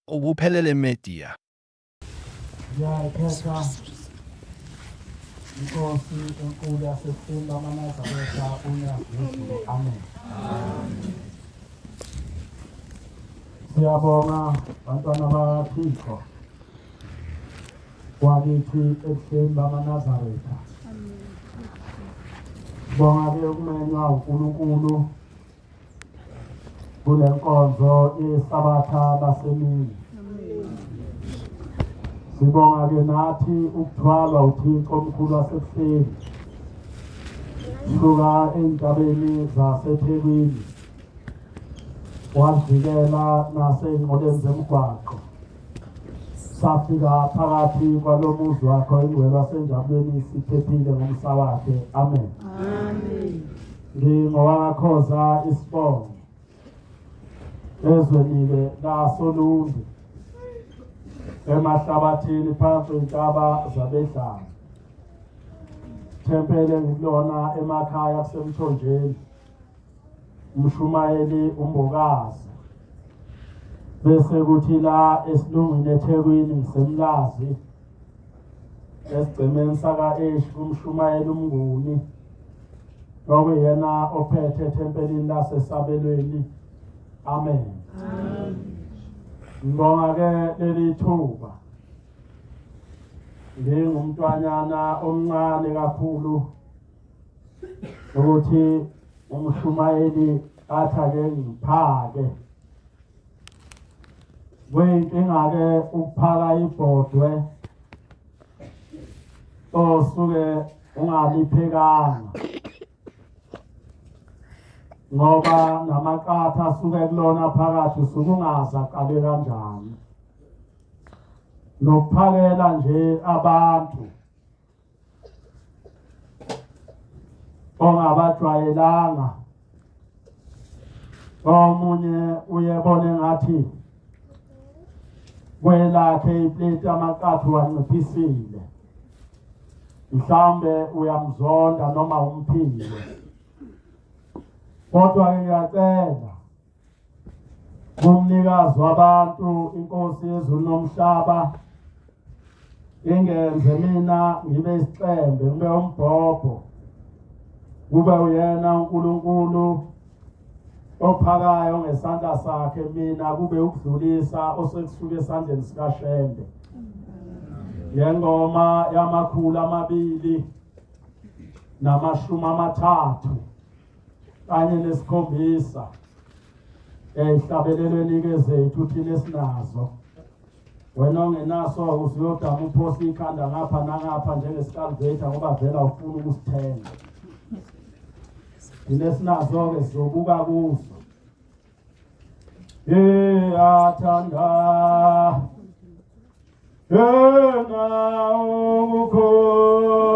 Okuphelele Media. Ngiyayikhetha inkosi enkulu yasebuhleni bamaNazaretha uNyazi. Amen. Siyabonga bantwana bakaThixo kwakithi ebuhleni bamaNazaretha. Sibonga-ke ukumenywa uNkulunkulu kule nkonzo yeSabatha lasemini. Sibonga-ke nathi ukuthwalwa uThixo omkhulu wasebuhleni suka ey'ntabeni zaseThekwini wavikela nasey'nqoleni zemigwaqo safika phakathi kwalo muzi wakho ingcwele wasenjabulweni siphephile ngomsa wakhe. Amen. Amen. Ngingowakakhoza isibongo ezweni-ke lasoLundi emahlabathini phansi kwey'ntaba zabedlanga thempele ngikulona emakhaya kusemthonjeni umshumayeli umbokazi bese kuthi la esilungwini eThekwini ngisemlazi esigcemeni saka-H kumshumayeli umnguni okuyena ophethe ethempelini lasesabelweni. Amen. Ngibonga ke leli thuba ngingumntwanyana omncane kakhulu ukuthi umshumayeli athi ake ngiphake. Kuyinkinga-ke ukuphaka ibhodwe osuke ungaliphekanga ngoba namaqatha asuke kulona phakathi usuke ungazi aqale kanjani. Nokuphakela nje abantu ongabajwayelanga omunye uyebona engathi kwelakhe ipleti amaqathu wanciphisile mhlawumbe uyamzonda noma umphile kodwa ngiyacela kumnikazi wabantu inkosi yezulu nomhlaba ingenze mina ngibe isixembe ngibe umbhobho kube uyena uNkulunkulu ophakayo ngesandla sakhe mina kube ukudlulisa osekusuka esandleni sikaShembe ngengoma yamakhulu amabili namashumi amathathu kanye nesikhombisa ezihlabelelweni ke zethu thina esinazo wena ongenaso usuyodama uphose ikhanda ngapha nangapha njengesikalvetha ngoba vela ufuna ukusithenga thina esinazo-ke sizobuka kuso. Iyathanda yena ukukhonza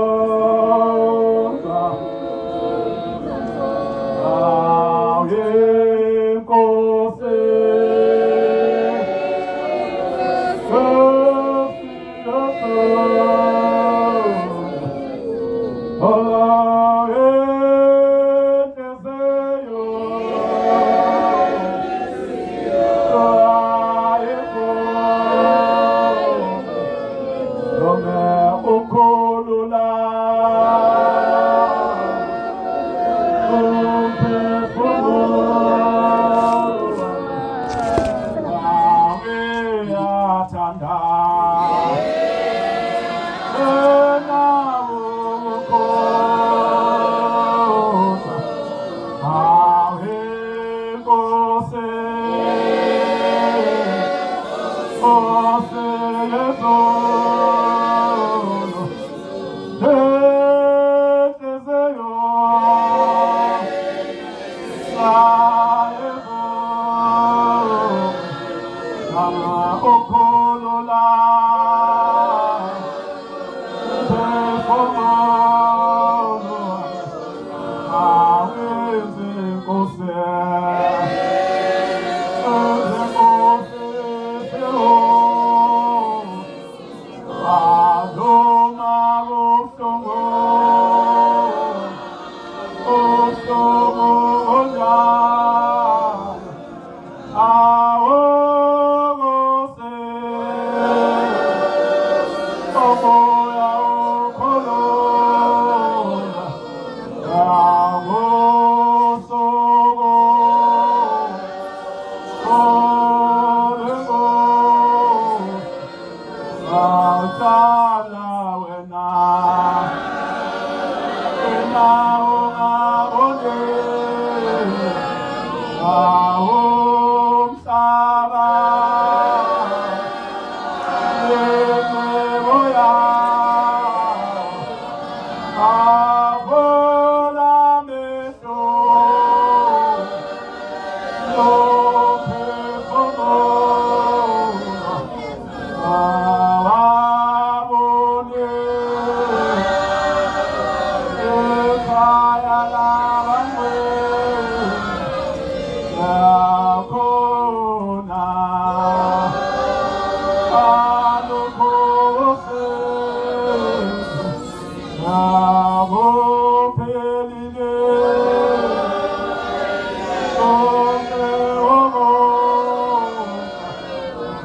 Inkosi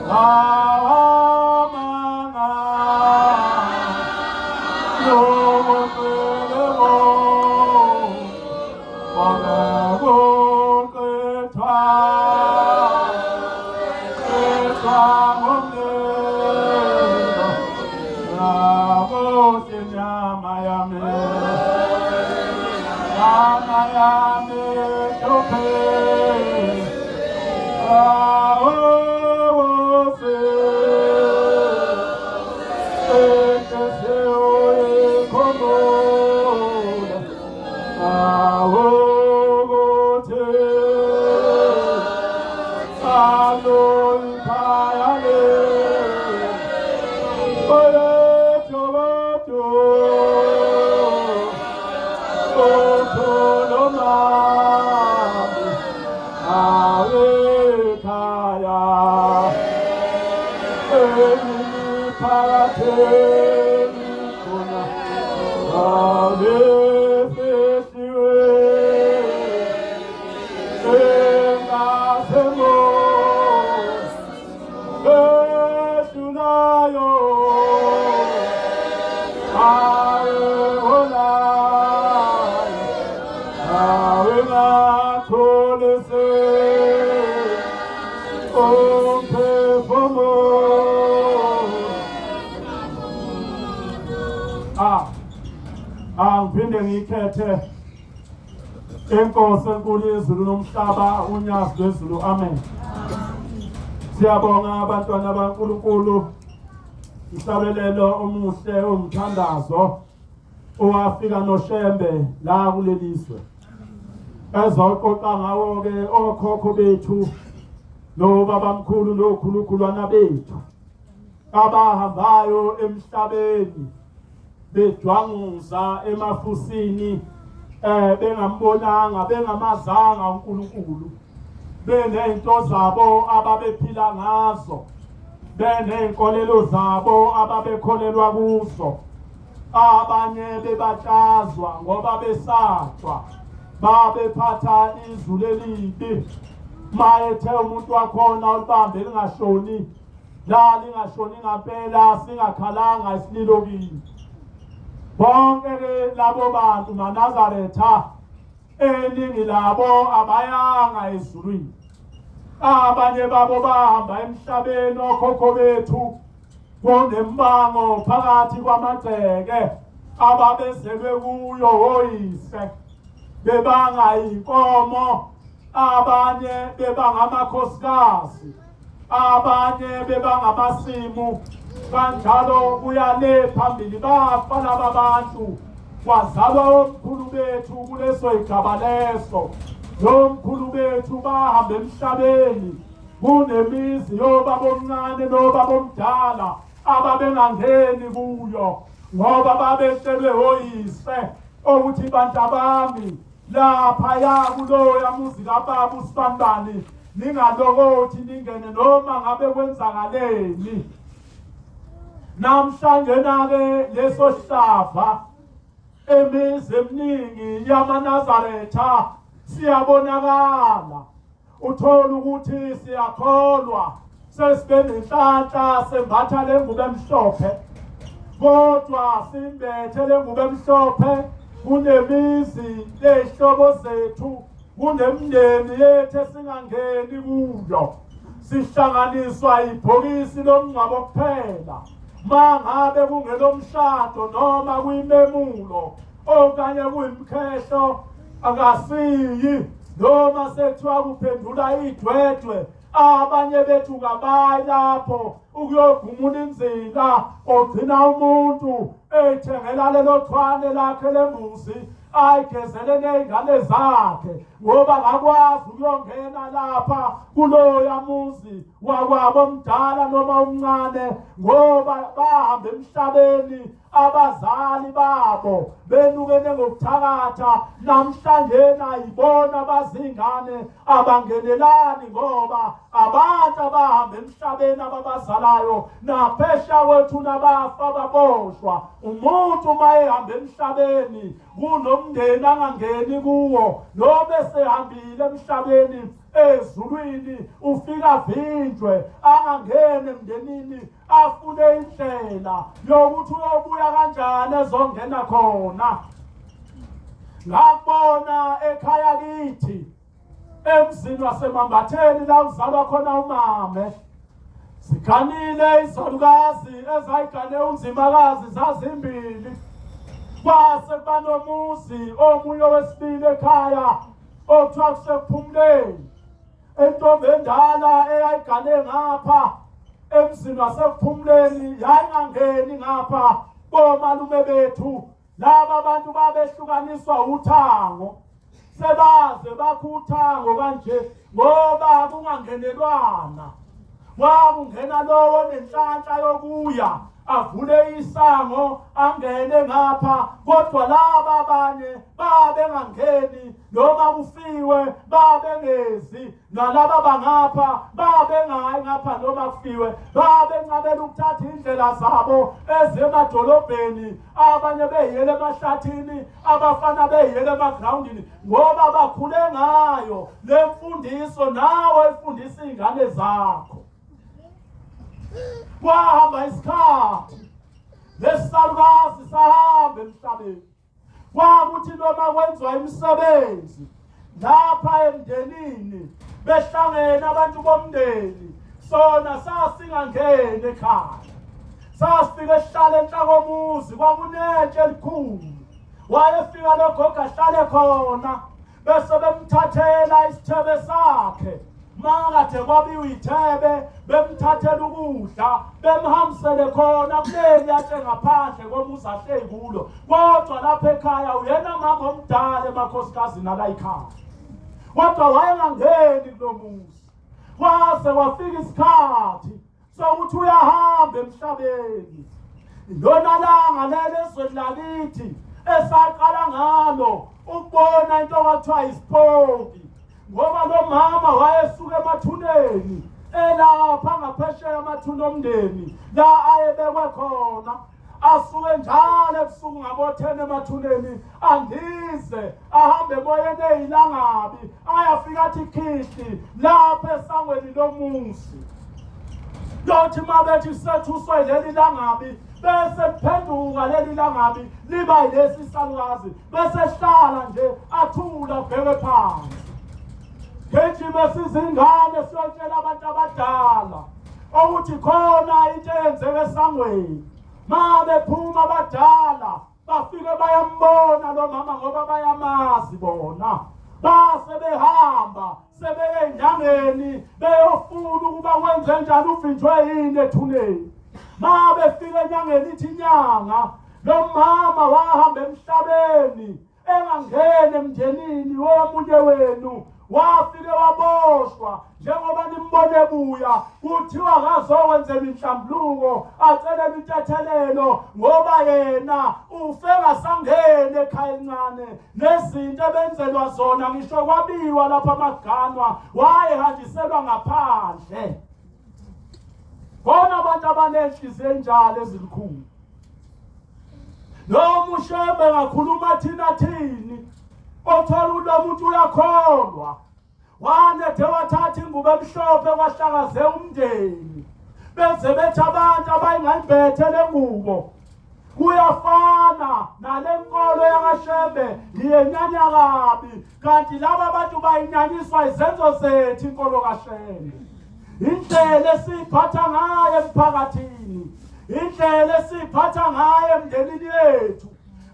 Awamanga lobucebo Wakakuqethwa Qethwa ngomlilo Yabuhle nyama yami Nyama yami hluphe Awose Ekesiyoyikhumbula Awukuthi Alo ikhaya le Oyethu bethu Uthulumami Awekhaya Emiphakatheni khona Abefihliwe Engasemo Ehlulayo Ayeholayo Awengatholise Umphefumulo. Ah, ngiphinde ngikhethe inkosi enkulu yezulu nomhlaba, unyazi lwezulu. Amen. Siyabonga abantwana baNkulunkulu, umhlabelelo omuhle umthandazo owafika noShembe la kulelizwe ezoqoqa ngawo ke okhokho bethu nobabamkhulu nokhulukhulwana bethu abahambayo emhlabeni bedwanguza emafusini bengambonanga bengamazanga uNkulunkulu, benezinto zabo ababephila ngazo, beney'nkolelo zabo ababekholelwa kuzo, abanye bebatshazwa ngoba besatshwa, babephatha izulu elibi. Mayethe umuntu wakhona ulibambe lingashoni, la lingashoni ngampela, singakhalanga isililo kini. Bonke ke labo bantu maNazaretha, eningi labo abayanga ezulwini, abanye babo bahamba emhlabeni okhokho bethu kunembango phakathi kwamagceke ababezelwe kuyo oyise, bebanga inkomo, abanye bebanga amakhosikazi, abanye bebanga amasimu, kanjalo kuya le phambili. Bafa laba bantu, kwazalwa omkhulu bethu kuleso igaba leso. Nomkhulu bethu bahamba emhlabeni, kunemizi yobaba omncane nobaba omdala ababengangeni kuyo ngoba babetshelwe oyise ukuthi bantabami laphaya kuloya muzi kababa usibanibani ningalokothi ningene noma ngabe kwenzakaleni. Namhlanje na-ke leso hlava emizi eminingi yamaNazaretha siyabonakala, uthola ukuthi siyakholwa, sesibe nenhlanhla sembatha le ngubo emhlophe, kodwa simbethe le ngubo emhlophe kunemizi ley'hlobo zethu, kunemindeni yethu esingangeni kuyo, sihlanganiswa ibhokisi lomngcwabo kuphela. Mangabe kungelomshado noma kuyimemulo okanye kuyimkhehlo akasiyi, noma sekuthiwa kuphendula idwedwe, abanye bethu kabayi lapho ukuyogumula inzila. Ogcina umuntu eyithengela lelo thwane lakhe lembuzi, ayigezele ney'ngane zakhe, ngoba akakwazi ukuyongena lapha kuloya muzi wakwabo omdala noma omncane, ngoba bahamba emhlabeni abazali babo benukene ngokuthakatha. Namhlanje nayibona bazingane abangenelani, ngoba abantu abahamba emhlabeni ababazalayo naphesha kwethu nabafa baboshwa. Umuntu uma ehamba emhlabeni kunomndeni angangeni kuwo noma esehambile emhlabeni ezulwini ufika avinjwe angangeni emndenini afune indlela yokuthi uyobuya kanjani ezongena khona. Ngakubona ekhaya kithi emzini waseMambatheni la uzalwa khona umame. Ziganile izalukazi ezayigane uNzimakazi zazimbili. Kwase kuba nomuzi omunye wesibili ekhaya okuthiwa kusekuphumuleni. Intombi endala eyayigane ngapha emzini wasekuphumuleni yayingangeni ngapha komalume bethu. Laba bantu babehlukaniswa uthango. Sebaze bakha uthango kanje ngoba kungangenelwana. Kwakungena lowo onenhlanhla yokuya avule isango angene ngapha, kodwa laba abanye babengangeni noma kufiwe, babengezi nalaba bangapha babengayi ngapha noma kufiwe, babenqabela ukuthatha indlela zabo ezemadolobheni, abanye beyele emahlathini, abafana beyele emagrawundini, ngoba bakhule ngayo le mfundiso. Nawe ifundisa iy'ngane zakho. Kwahamba isikhathi, lesisalukazi sahamba emhlabeni. Kwakuthi noma kwenziwa imisebenzi lapha emndenini, behlangene abantu bomndeni, sona sasingangeni ekhaya, sasifike sihlale enhlakomuzi. Kwakunetshe elikhulu, wayefika lo gogo ahlale khona, bese bemthathela isithebe sakhe makade kwabiwa ithebe, bemthathela ukudla bemhambisele khona kuleli atshe ngaphandle komuzi ahleli kulo. Kodwa lapha ekhaya uyena mama omdala emakhosikazi ala ekhaya, kodwa wayengangeni kulo muzi. Kwaze kwafika isikhathi sokuthi uyahamba emhlabeni. Lona langa leli ezweni lakithi esaqala ngalo ukubona into kwathiwa isipoki, ngoba lo mama wayesuka emathuneni elapha ngaphesheya amathuna omndeni la ayebekwe khona, asuke njalo ebusuku ngabo-10 emathuneni, andize ahambe emoyeni eyilangabi, ayafika athi khihli lapha esangweni lomuzi. Lothi uma bethi sethuswe leli langabi, bese liphenduka leli langabi liba yilesi salukazi, bese hlala nje athula abheke phansi. Gijime sizingane siyotshela abantu abadala ukuthi khona into eyenzeka esangweni. Ma bephuma abadala bafike bayambona lo mama ngoba bayamazi bona, base behamba sebeye enyangeni beyofuna ukuba kwenze njani, uvinjwe yini ethuneni. Ma befika enyangeni ithi inyanga, lo mama wahamba emhlabeni engangeni emndenini womunye wenu, wafike waboshwa njengoba nimbone buya, kuthiwa akazokwenzela inhlambuluko, acele intethelelo ngoba yena ufe ngasangeni ekhaya elincane, nezinto ebenzelwa zona ngisho kwabiwa lapha amaganwa wayehanjiselwa ngaphandle. Khona abantu abanenhliziyo enjalo ezilukhuni. Noma uShembe ngakhuluma thina thini, othola ukuthi lo muntu uyakholwa, wanethe wathatha ingubo emhlophe kwahlakaze umndeni, beze bethi abantu abayingayibethe le ngubo. Kuyafana nale nkolo yakaShembe, ngiyenyanya kabi, kanti laba bantu bayinyanyiswa izenzo zethu inkolo kaShembe, indlela esiyiphatha ngayo emphakathini, indlela esiyiphatha ngayo emndenini yethu.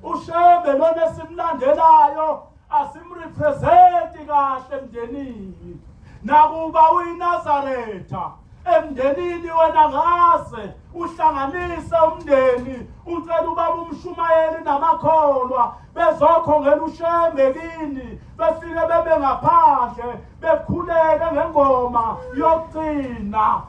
uShembe lona esimlandelayo asimrepresenti kahle emndenini, nakuba uyiNazaretha emndenini wena ngase uhlanganise umndeni, ucela ubaba umshumayeli namakholwa bezokhongela uShembe kini, befike bebe ngaphandle bekhuleke ngengoma yokugcina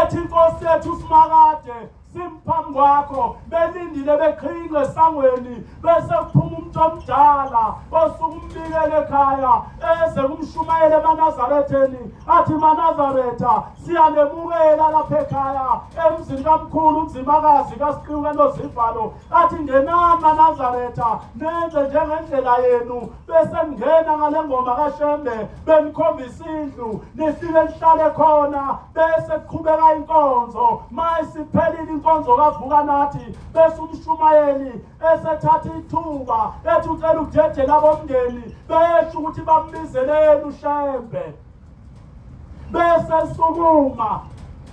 ethi inkosi yethu uSimakade. simphambi kwakho belindile beqhinqe esangweni bese kuphuma umuntu omdala osuke umbikele ekhaya eze kumshumayela emaNazaretheni athi maNazaretha siyanemukela lapha ekhaya emzini kamkhulu uNzimakazi kaSiqiwu kaNozivalo athi ngenani maNazaretha nenze njengendlela yenu bese ningena ngale ngoma kaShembe benikhombisa indlu nifike nihlale khona bese kuqhubeka inkonzo ma isiphelile inkonzo kavuka nathi bese umshumayeli esethatha ithuba ethi ucela ukudedela abomndeni besho ukuthi bambizeleni uShembe bese sukuma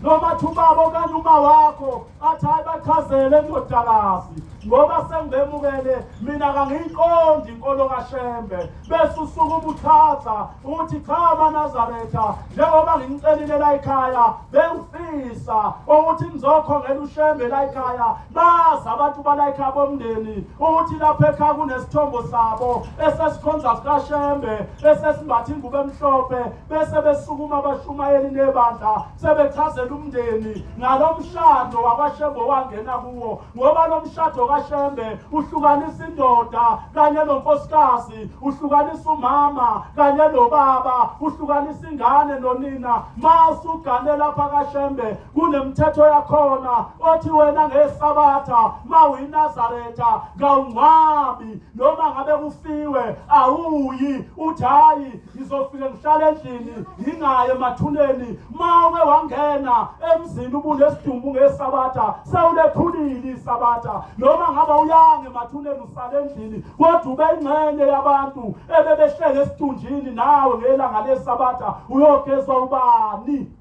noma athi ubaba okanye uma wakho athi hayi bachazele ndodakazi ngoba sengibemukele mina kangiyiqondi inkolo kaShembe bese usuke ubuchaza uthi cha maNazaretha njengoba nginicelile la ekhaya bengifisa ukuthi nizokhongela uShembe la ekhaya bazi abantu bala ekhaya bomndeni ukuthi lapha ekhaya kunesithombo sabo esesikhonza sikaShembe esesimbatha ingubo emhlophe bese besukuma abashumayeli nebandla sebechazela umndeni ngalo mshado wakwaShembe owangena kuwo ngoba lo mshado kaShembe uhlukanisa indoda kanye nonkosikazi uhlukanisa umama kanye nobaba uhlukanisa ingane nonina masugane lapha kaShembe kunemithetho yakhona othi wena ngesabatha mawuyinazaretha kawungcwabi noma ngabe kufiwe awuyi uthi hayi ngizofike ngihlale endlini ngingaye emathuneni ma uke wangena emzini ubunesidumbu ngesabatha sewulephulile isabatha noma ngabe uyange emathuneni usale endlini kodwa ube ingxenye yabantu ebebehlele esidunjini nawe ngelanga lesabatha uyogezwa ubani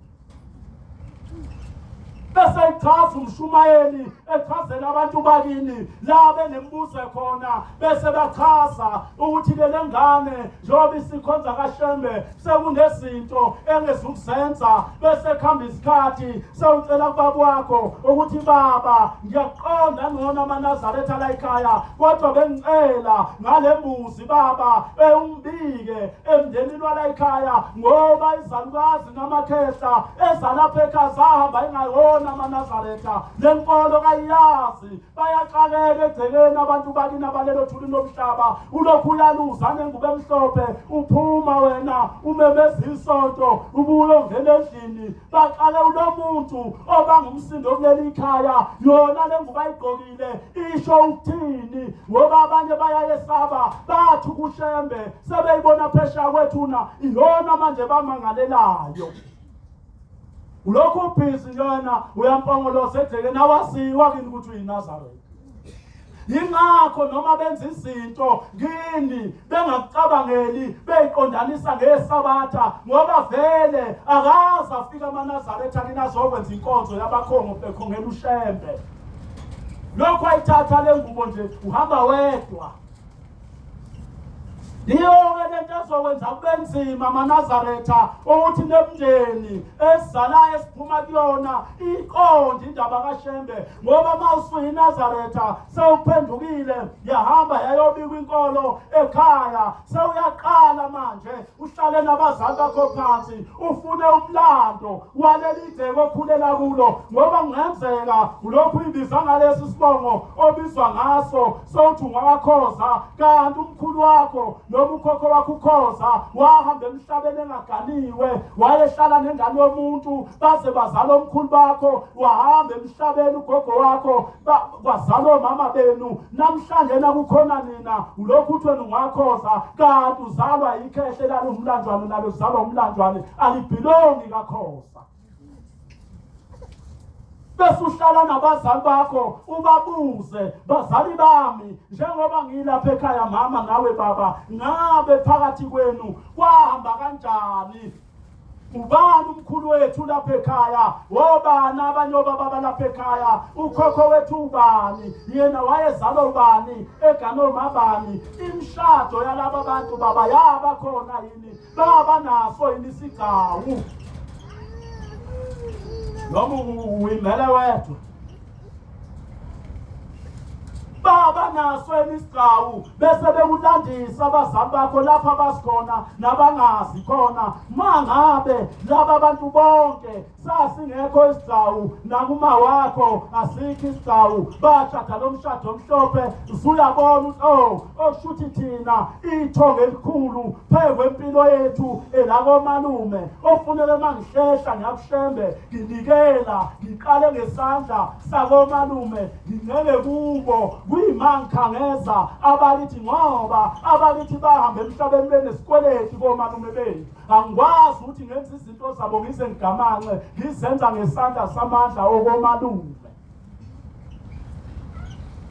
bese echaza umshumayeli echazela abantu bakini la benembuzo khona bese bachaza ukuthi le lengane njengoba isikhonza kaShembe sekunezinto engezukuzenza bese kuhamba isikhathi sewucela kubaba wakho ukuthi baba ngiyaqonda ngcono amaNazaretha la ekhaya kodwa bengicela ngale mbuzi baba ewumbike emndenini wala ekhaya ngoba izalukazi namakhehla ezalapha ekhaya zahamba ingayona amaNazaretha le nkolo kayiyazi bayaxakeka egcekeni abantu bakini abalelo thuli lomhlaba ulokhu uyaluza nengubo emhlophe uphuma wena umemeza isonto ubuye ungena endlini baxake ulo muntu obanga umsindo kuleli khaya yona le ngubo ayigqokile isho ukuthini ngoba abanye bayayesaba bathi kuShembe sebeyibona phesheya kwethuna iyona manje bamangalelayo ulokhu ubhizi njena uyampongoloza egcekeni awaziwa kini ukuthi uyiNazaretha yingakho noma benza izinto kini bengakucabangeli beyiqondanisa ngesabatha ngoba vele akaze afika amaNazaretha kini azokwenza inkonzo yabakhongo bekhongela uShembe lokho ayithatha le ngubo nje uhamba wedwa Yiyo-ke lento ezokwenza kube nzima amaNazaretha ukuthi nemndeni esizalayo esiphuma kuyona iqonde indaba kaShembe ngoba uma usuyiNazaretha sewuphendukile yahamba yayobikwa inkolo ekhaya sewuyaqala manje uhlale nabazali bakho phansi ufune umlando waleli gceke okhulela kulo ngoba kungenzeka ulokhu uyibiza ngalesi sibongo obizwa ngaso sowuthi ungakakhoza kanti umkhulu wakho noma ukhokho wakho ukhoza wahamba emhlabeni engaganiwe wayehlala nengane yomuntu baze bazala omkhulu bakho wahamba emhlabeni ugogo wakho kwazalwa omama benu namhlanje nakukhona nina ulokhu uthi wena ungakhoza kanti uzalwa yikhehle lalumlanjwane nalo uzalwa umlanjwane alibhilongi kakhoza bese uhlala nabazali bakho ubabuze bazali bami njengoba ngilapha ekhaya mama nawe baba ngabe phakathi kwenu kwahamba kanjani ubani umkhulu wethu lapha ekhaya wobani abanye obaba balapha ekhaya ukhokho wethu ubani yena wayezalwa ubani egane omabani imishado yalaba bantu baba yaba khona yini baba naso yini isigcawu noma uyimele wedwa baba naso isigcawu bese bekulandisa abazali bakho lapha basikhona nabangazi khona mangabe laba bantu bonke Sasingekho isigcawu nakuma wakho asikho isigcawu bashada lo mshado omhlophe usuyabona ukuthi oh okushuthi thina ithongo elikhulu phezu kwempilo yethu elakomalume ofunele mangihlehla ngiyakushembe nginikela ngiqale ngesandla sakomalume ngingeke kubo kuyima ngikhangeza abakithi ngoba abakithi bahamba emhlabeni benesikweleti komalume bethu angikwazi ukuthi ngenze izinto zabo ngize ngigamanxe ngizenza ngesandla samandla okomalume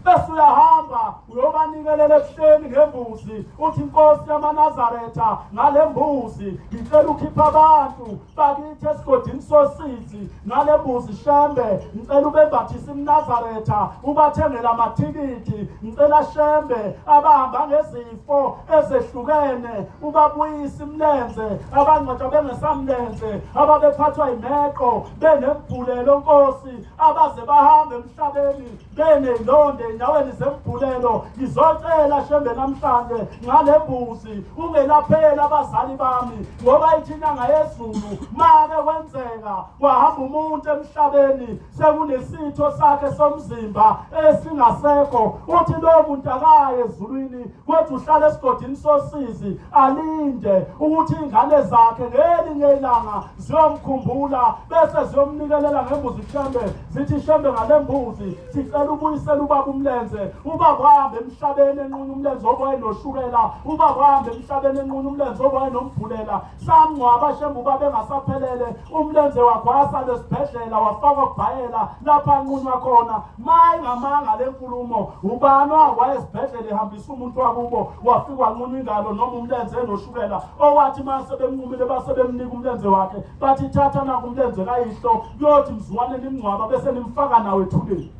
bese uyahamba uyobanikelela ebuhleni ngembuzi uthi inkosi yamaNazaretha ngale mbuzi ngicela ukhipha abantu bakithi esigodini sosizi ngale mbuzi shembe ngicela ubembathise imNazaretha ubathengele amathikithi ngicela shembe abahamba ngezifo ezehlukene ubabuyise imlenze abangcwatshwa bengesamlenze ababephathwa yimeqo benembhulelo nkosi abaze bahambe emhlabeni beney'londe ey'nyaweni zembhulelo ngizocela shembe namhlanje ngale mbuzi ungelapheli abazali bami ngoba ithi inyanga yezulu make kwenzeka kwahamba umuntu emhlabeni sekunesitho sakhe somzimba esingasekho uthi lowo muntu akaye ezulwini kodwa uhlala esigodini sosizi alinde ukuthi ingane zakhe ngelinye ilanga ziyomkhumbula bese ziyomnikelela ngembuzi shembe zithi shembe ngale mbuzi sicela ubuyisele ubaba umlenze ubaba wahambe emhlabeni enqunya umlenze okwayenoshukela ubaba wahambe emhlabeni enqunya umlenze okwayenombhulela Samngcwaba shembe ubaba engasaphelele umlenze wakhe wasala esibhedlela wafakwa kubhayela lapha anqunywa khona ma ingamanga le nkulumo ubani owakwaye esibhedlela ehambisa umuntu wakubo wafika wanqunywa ingalo noma umlenze enoshukela owathi uma sebemnqumile base bemnika umlenze wakhe bathi thatha naku umlenze kayihlo kuyothi mzukwane nimngcwaba bese nimfaka nawo ethuleni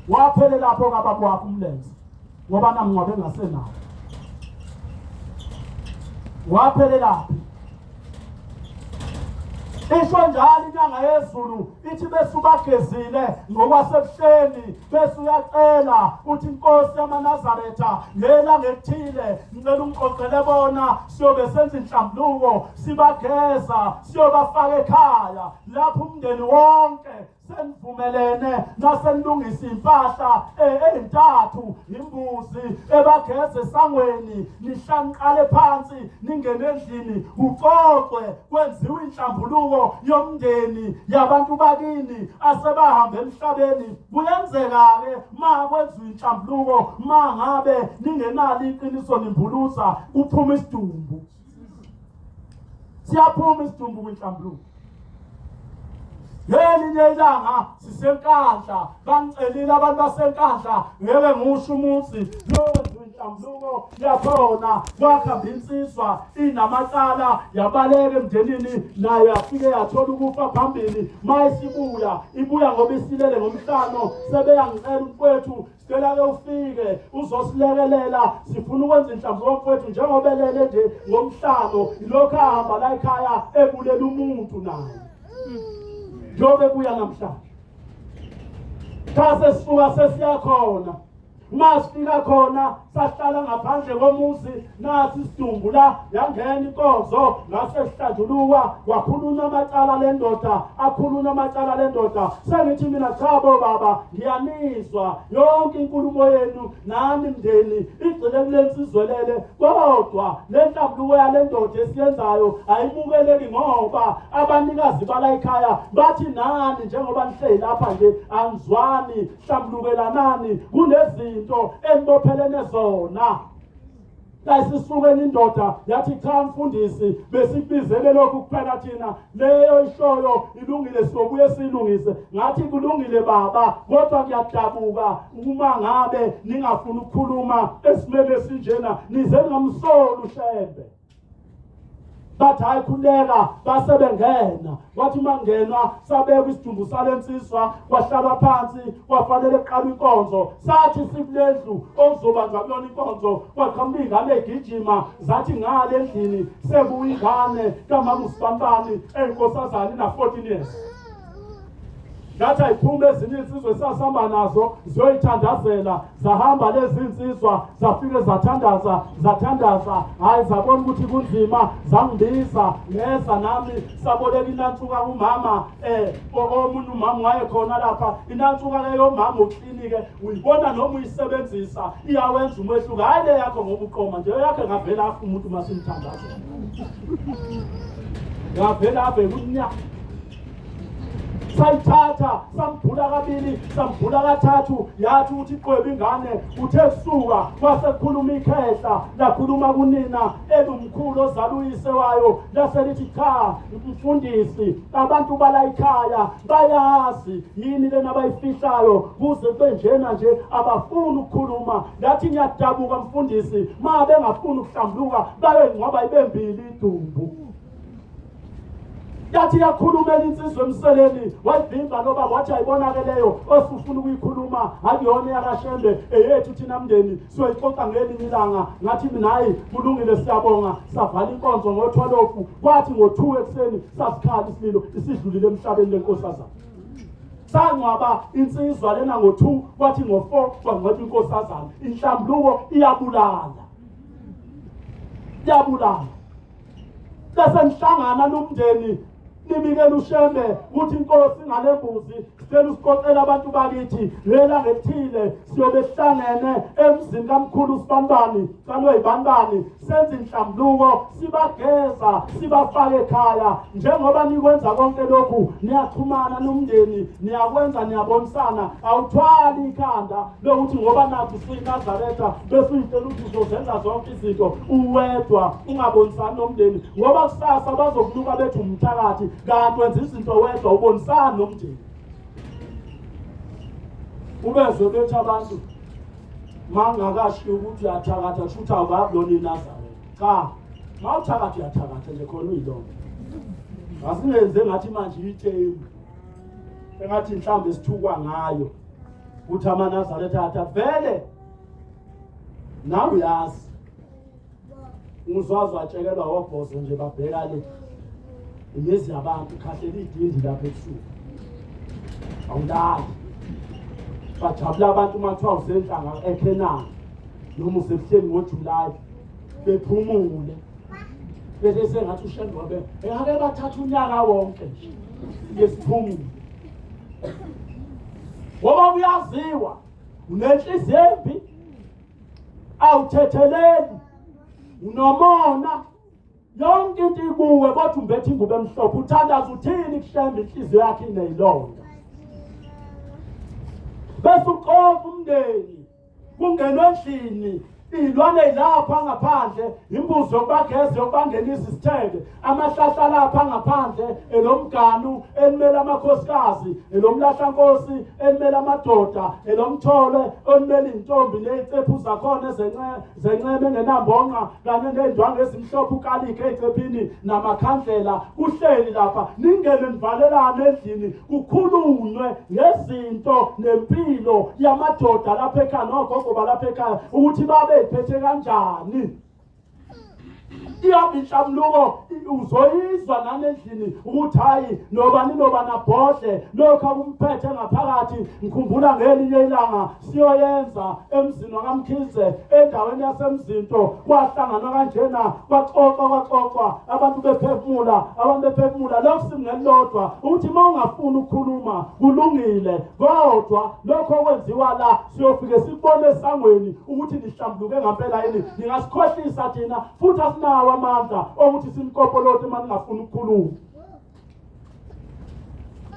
waphelelapho kababa wakhe umlenze ngoba namngcwabe engasenawo waphelelaphi isho njalo inyanga yezulu ithi bese ubagezile ngokwasebuhleni bese uyacela uthi inkosi yamaNazaretha ngelanga elithile ngicela ungixoxele bona siyobe senza inhlambuluko sibageza siyobafaka ekhaya lapho umndeni wonke senivumelene nasenilungisa impahla ezintathu imbuzi ebageze esangweni nihlanqale phansi ningene endlini kuxoxwe kwenziwe inhlambuluko yomndeni yabantu bakini asebahambe emhlabeni kuyenzeka-ke ma kwenziwa inhlambuluko ma ngabe ningenalo iqiniso nimbuluza kuphuma isidumbu siyaphuma isidumbu kwinhlambuluko ngelinye ilanga sisenkandla bangicelile abantu basenkandla ngeke ngisho umuzi lo wenziwa inhlambuluko yakhona kwakuhamba insizwa inamacala yabaleka emndenini nayo yafike yathola ukufa phambili ma isibuya ibuya ngoba isilele ngomhlano sebeyangicela umfowethu Sicela ke ufike uzosilekelela sifuna ukwenza inhlamvu yomfowethu njengoba elele nje ngomhlano ilokhu ahamba la ekhaya ebulela umuntu naye njengoba ebuya namhlanje cha sesisuka sesiyakhona uma sifika khona sahlala ngaphandle komuzi nasi isidumbu la yangena inkonzo ngase sihlanjulukwa wakhulunywa amacala lendoda akhulunywa amacala lendoda sengithi mina cha bo baba ngiyanizwa yonke inkulumo yenu nani mndeni igxile kule nsizwelele kodwa le nhlambuluko yale ndoda esiyenzayo ayimukeleki ngoba abanikazi bala ekhaya bathi nani njengoba nihleli lapha nje anizwani hlambulukelanani kunezinto enibophelene zona layisisukela indoda yathi cha mfundisi besikubizele lokhu kuphela thina leyo ishoyo ilungile sizobuye siyilungise ngathi kulungile baba kodwa ngiyadabuka uma ngabe ningafuni ukukhuluma esimeni esinjena nize ningamsoli ushembe bathi hayi khuleka base bengena wathi uma kungenwa sabekwa isidumbu sale nsizwa kwahlalwa phansi kwafanele kuqalwe inkonzo sathi sikule ndlu okuzobanjwa kuyona inkonzo kwaqhamuka iy'ngane egijima zathi ngale endlini sekuya ingane kamama usibampani eyinkosazane ina-14 years. Ngathi ayiphume ezinye insizwa esasihamba nazo ziyoyithandazela. Zahamba lezi insizwa zafike zathandaza, zathandaza, hhayi zabona ukuthi kunzima, zangibiza ngeza nami saboleka inantsuka kumama omunye umama wayekhona lapha. Inantsuka ke yomama uklinike uyibona noma uyisebenzisa iyawenza umehluko. Hhayi le yakho ngoba uqoma nje, yakhe ngavela afa umuntu uma simthandazela. Ngavela ave kunyaka. Sayithatha sambhula kabili sambhula kathathu, yathi ukuthi iqwebe ingane. Uthe kusuka kwase kukhuluma ikhehla, lakhuluma kunina elumkhulu ozala uyise wayo, lase lithi cha mfundisi, abantu bala ikhaya bayazi yini lena abayifihlayo kuze kube njena nje, abafuni ukukhuluma. Lathi ngiyadabuka mfundisi, ma bengafuni ukuhlambuluka bayengcwaba ibe mbili idumbu. Yathi yakhulumela insizwa emseleni, wayivimba loba wathi ayibonakeleyo osufuna ukuyikhuluma akuyona eyakaShembe, eyethu thina mndeni siyoyixoxa ngelinye ilanga. Ngathi mina hayi kulungile siyabonga. Savala inkonzo ngo-12, kwathi ngo-2 ekuseni sasikhala isililo, isidlulile emhlabeni lenkosazana. Sangcwaba insizwa lena ngo-2, kwathi ngo-4 kwangcwatshwa inkosazana. Inhlambuluko iyabulala, iyabulala. Bese nihlangana nomndeni nibikela uShembe ukuthi inkosi ngale mbuzi sicela usiqoqele abantu bakithi lela ngethile, siyobe sihlangene emzini kamkhulu sibanibani kaloyibanibani, senze inhlambuluko, sibageza sibafake ekhaya. Njengoba nikwenza konke lokhu niyaxhumana nomndeni, niyakwenza, niyabonisana. Awuthwali ikhanda lokuthi ngoba nakho usuyiNazaretha bese uyitshela ukuthi uzozenza zonke izinto uwedwa ungabonisani nomndeni, ngoba kusasa bazokunuka bethi umthakathi, kanti wenza izinto wedwa ubonisani nomndeni. Ubezwe bethi abantu mangakashi ukuthi uyathakatha kusho ukuthi awukabi lona iNazaretha. Cha, mawuthakatha uyathakatha nje khona uyilona. Asingenze ngathi manje itemu engathi inhlambi esithukwa ngayo ukuthi amaNazaretha athi vele nawe uyazi umzwazi watshekelwa wobhozo nje babheka le imizi yabantu khahlela idindi lapha ebusuku awulali. Bajabula abantu uma kuthiwa usenhlanga eKhenani noma usebuhleni ngoJulayi bephumule bese sengathi uShembe wabe engake bathatha unyaka wonke nje ngesiphumulo, ngoba kuyaziwa unenhliziyo embi, awuthetheleli, unomona, yonke into ikuwe, kodwa umbethe ingubo emhlophe. Uthandaza uthini kuShembe inhliziyo yakhe ineyilonda? Bese uqoqa umndeni, kungenwe endlini, iy'lwane yilapha ngaphandle, imbuzi yokubageza yokubangenisa isithebe, amahlahla lapha ngaphandle, elomganu elimele amakhosikazi, elomlahlankosi elimele amadoda, elomthole olimele iy'ntombi ney'cephu zakhona zenceme engenambonqa, kanye ney'ndwangu ezimhlophe ukalikhe ey'cephini namakhandlela, kuhleli lapha ningene nivalelane endlini, kukhulunywe ngezinto nempilo yamadoda lapha ekhaya nogogo balapha ekhaya ukuthi babeyiphethe kanjani. Ihamba inhlambuluko uzoyizwa nanendlini ukuthi hayi nobani nobani abhodle lokho akumphethe ngaphakathi. Ngikhumbula ngelinye ilanga siyoyenza emzini wakaMkhize endaweni yaseMzinto, kwahlanganwa kanjena, kwaxoxwa kwaxoxwa, abantu bephefumula, abantu bephefumula. Lokhu singelilodwa ukuthi uma ungafuni ukukhuluma kulungile, kodwa lokho okwenziwa la siyofike sikubone esangweni ukuthi nihlambuluke ngampela yini. Ningasikhohlisa thina futhi asinawo amandla okuthi sinikopolote uma ningafuni ukukhuluma.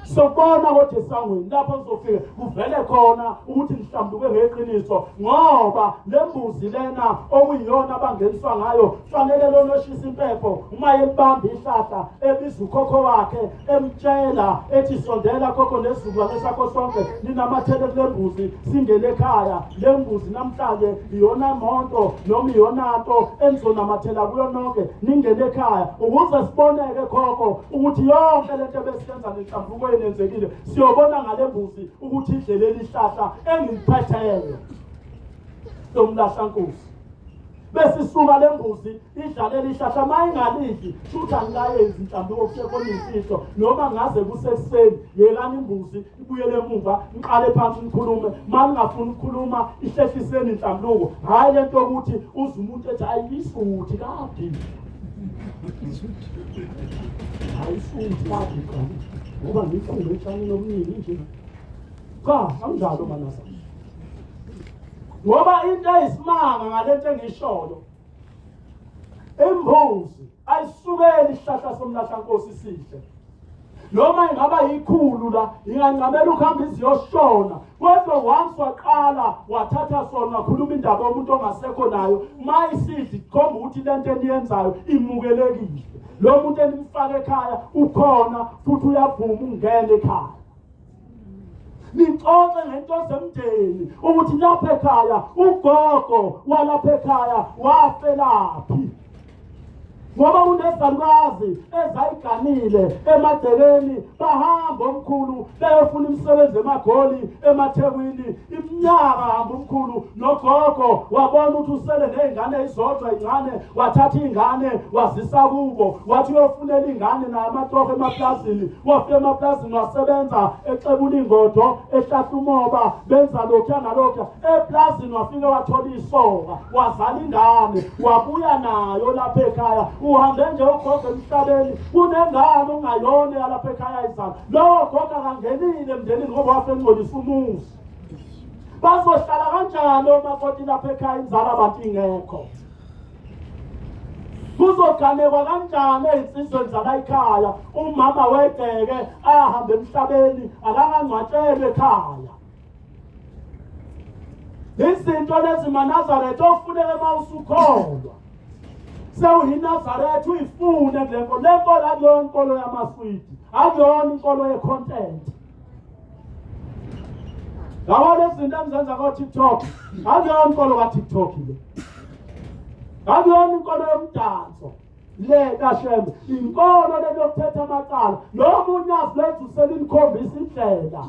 Sobona kodwa esangweni lapho kuzofike kuvele khona ukuthi nihlambuluke ngeqiniso, ngoba le mbuzi lena okuyiyona abangeniswa ngayo fanele lona oshisa impepho uma elibamba ihlahla ebiza ukhokho wakhe emtshela ethi sondela khokho nesizukulwane sakho sonke ninamathele kule mbuzi singene ekhaya. Le mbuzi namhlanje iyona moto noma iyona nto enizonamathela kuyo nonke ningene ekhaya, ukuze siboneke khokho ukuthi yonke lento ebesiyenza nenhlambuluko yenzekile. Siyobona ngale mbuzi ukuthi idle leli hlahla engiliphetheyo lomlahlankosi. Bese isuka le mbuzi idlalela ihlahla, uma ingalidli shuthi angikayenzi inhlambuluko, kusekhona imfihlo. Noma ngaze kusekuseni, yekani imbuzi ibuyele emuva, niqale phansi nikhulume. Uma ningafuni ukukhuluma, ihlehliseni inhlambuluko. Hhayi le nto yokuthi uze umuntu ethi ayisuthi kade, ayisuthi kade qala ngoba ngiqumbe etshanini obuningi nje. Cha, akunjalo manasa. Ngoba into eyisimanga ngalento engishoyo, imbuzi ayisukeli isihlahla somlahlankosi sihle, noma ingaba yikhulu la, ingancamela ukuhamba iziyoshona, kodwa once waqala wathatha sona wakhuluma indaba yomuntu ongasekho nayo, uma isidla ikhomba ukuthi lento eniyenzayo imukelekile, lo muntu enimfaka ekhaya ukhona futhi uyavuma ukungena ekhaya. Nixoxe ngento zemndeni ukuthi lapha ekhaya ugogo walapha ekhaya wafelaphi, ngoba kunezalukazi ezayiganile emagcekeni, bahamba omkhulu beyofuna imisebenzi emaGoli, emaThekwini. Iminyaka hamba umkhulu nogogo, wabona ukuthi usele ney'ngane ey'zodwa iy'ncane, wathatha iy'ngane wazisa kubo, wathi uyofunela iy'ngane naye amatoho emaplazini. Wafika emaplazini wasebenza exebula ingodo, ehlahla umoba, benza lokhuya nalokhuya eplazini. Wafike wathola isoka, wazala ingane, wabuya nayo lapha ekhaya. Uhambe nje ugogo emhlabeni, kunengane ongayona yalapha ekhaya izala. Lowo gogo akangenile emndenini ngoba wafengcolisa umuzi. Bazohlala kanjani omakoti lapha ekhaya inzala abantu ingekho? Kuzoganekwa kanjani ey'nsizweni zalayikhaya umama wegceke ahambe emhlabeni akangangcwatshelwe ekhaya? Izinto lezi maNazaretha ofuneka uma usukholwa sewuyiNazaretha uyifune kule nkolo. Le nkolo akuyona inkolo yamaswidi, akuyona inkolo ye-content. Yabo lezi zinto engizenza ko-TikTok, akuyona inkolo ka-TikTok le, akuyona inkolo yomdanso le kaShembe, inkolo le yokuthetha amacala. Noma unyazi lwethu selinikhombisa indlela.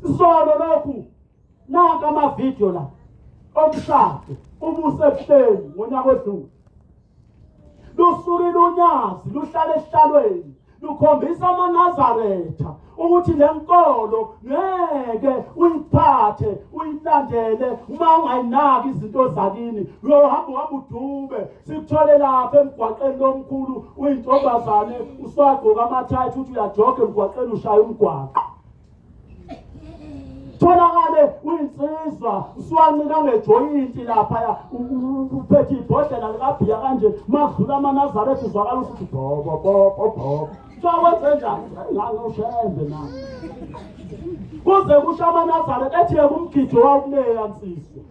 Isolo lokhu, nanka amavidiyo la omshado ubusebuhleni ngonyaka odlule. Lusukile unyazi luhlala esihlalweni, lukhombisa amaNazaretha ukuthi le nkolo ngeke uyiphathe uyilandele uma ungayinaki izinto zakini. Uyohamba uhamba udube, sikuthole lapha emgwaqeni lomkhulu uyintombazane uswagqoka amathayithi uthi uyajoga emgwaqeni ushaya umgwaqo. Tholakale uyinsizwa usuwancika ngejoyinti laphaya, uphethe ibhodlela likabhiya kanje, makudlula amaNazaretha uzwakala usuthi bhobo bhobo bhobo. Kuthiwa kwenze njani? Ngangoshembe na kuze kusho amaNazaretha ethi yeka umgidi owawukuleya nsizwa.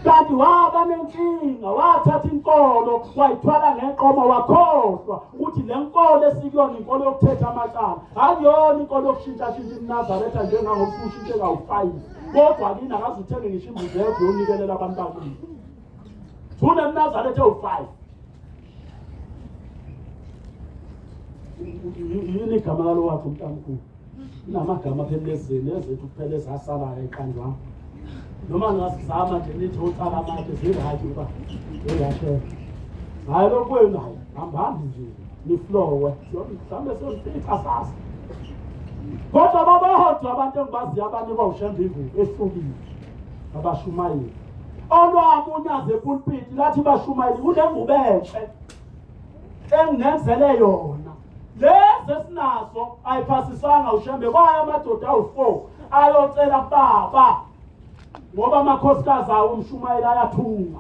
Kanti waba nenkinga, wathatha inkolo wayithwala ngeqoma, wakhohlwa ukuthi le nkolo esikuyona inkolo yokuthetha amacala, akuyona inkolo yokushintshashintsha iMnazaretha njengangokuthi ushintshe kawu-five, kodwa kini akaze uthenge ngisho imbuzi eyodwa yonikelela abantu bakini. UneMnazaretha ewu-five. Yini igama lalo wakho mntamkhulu? Kunamagama phela ezini ezethu kuphela ezasalayo eqanjwanga. Noma ningazama nje nithi ocala amatshe zirayithi ngoba eyashela. Hhayi lokwenu, hhayi hambani nje niflowe, mhlawumbe siyonifica sasa. Kodwa babodwa abantu engibaziyo abanikwa uShembe ingubo ehlukile, abashumayeli. Olwami unyazi epulpiti lathi bashumayeli kunengubo enhle enginenzele yona. Lezi esinazo ayiphasiswanga uShembe, kwaya amadoda awu-4 ayocela kubaba ngoba amakhosikazi awo umshumayeli ayathunga.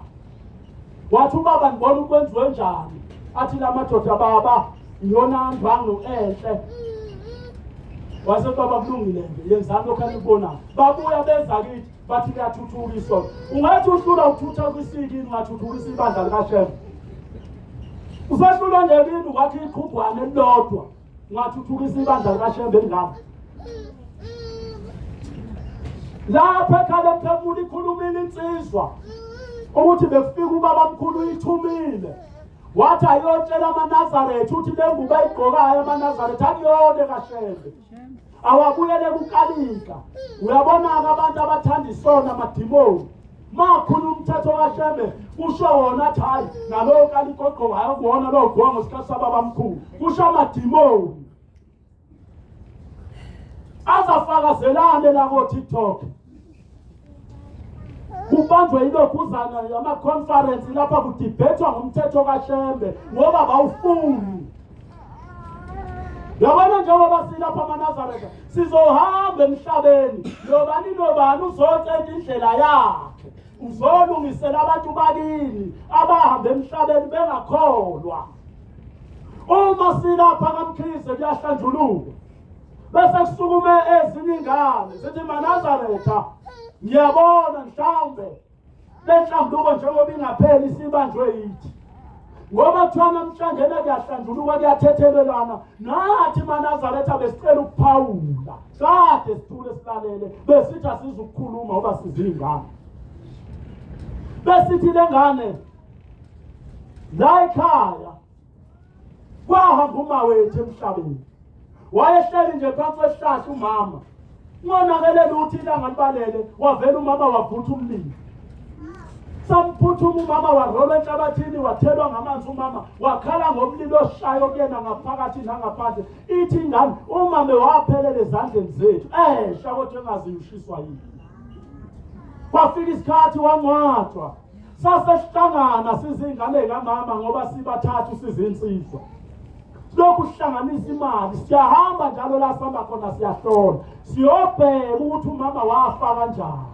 Wathi ubaba ngibona ukwenziwe njani, athi la madoda baba iyona ndwangu enhle. Wase baba kulungile nje, yenzani lokhu enikubonayo. Babuya beza kithi bathi liyathuthuka isonto. Ungathi uhlula ukuthutha kwisikini, ungathuthukisa ibandla likaShembe. Usehlulwa nje kini wathi iqhugwane elilodwa, ungathuthukisa ibandla likaShembe elingaka. Lapha ekhaya emphefumulo ikhulumile insizwa ukuthi bekufika ubaba mkhulu ithumile, wathi ayotshela amaNazaretha ukuthi le ngubo ayigqokayo amaNazaretha akuyona kaShembe, awabuyele kuKalika. Uyabona-ke abantu abathanda isona amadimoni. Makhulu umthetho kaShembe kusho wona athi hayi nalowo kaligoqo hayi kuwona lowo gwa ngesikhathi sababamkhulu kusho amadimoni azafakazelane la ko-TikTok kubanjwe ilokhuzana ama-conference lapha kudibhethwa ngomthetho kaShembe ngoba bawufuni. Yabona njengoba silapha amaNazaretha sizohamba emhlabeni nobani nobani uzocela indlela yakhe uzolungisela abantu bakini abahamba emhlabeni bengakholwa. Uma silapha kaMkhize kuyahlanjululwa bese kusukume ezinye ingane zithi maNazaretha ngiyabona mhlawumbe le nhlambuluko njengoba ingapheli isibanjwe yithi ngoba kuthiwa namhlanje kuyahlanjulukwa kuyathethelelana nathi maNazaretha besicela ukuphawula kade sithule silalele besithi asizukukhuluma ngoba sizingane besithi le ngane la ekhaya kwahamba uma wethu emhlabeni wayehleli nje phansi kwesihlahla umama ngonakele lutho ilanga libalele wavela umama wavutha umlilo samphuthuma umama warolwa enhlabathini wathelwa ngamanzi umama wakhala ngomlilo oshayo kuyena ngaphakathi nangaphandle ithi ingane umame waphelela ezandleni zethu esha kodwa engazi ushiswa yini kwafika isikhathi wangcwatshwa Sasesihlangana sizingane kamama ngoba sibathathu sizinsizwa. Silokhu sihlanganisa imali, siyahamba njalo la sihamba khona siyahlola. Siyobheka ukuthi umama wafa kanjani.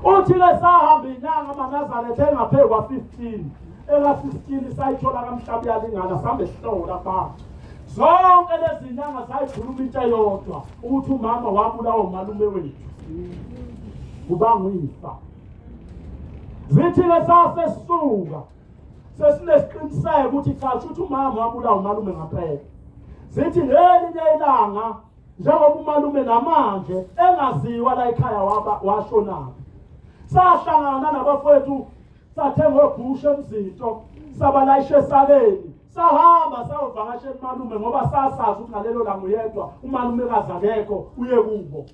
Uthi ke sahamba inyanga amaNazaretha engaphezu kwa-15 eka-16 sayithola kamhlaba uyalingana sihambe sihlola abantu zonke lezi nyanga zayikhuluma into eyodwa ukuthi umama wabulawa umalume wethu kubanga uyifa zithi-ke sasesisuka sesinesiqiniseko ukuthi cha shuthi umama wabulawa umalume ngampela zithi ngelinye ilanga njengoba umalume namanje engaziwa la ekhaya waba washonaphi sahlangana nabafowethu sathenga obhusha emzinto sabalayisha esakeni sahamba sayovakashela umalume ngoba sasazi ukuthi ngalelo langa uyedwa umalumekazi akekho uye kubo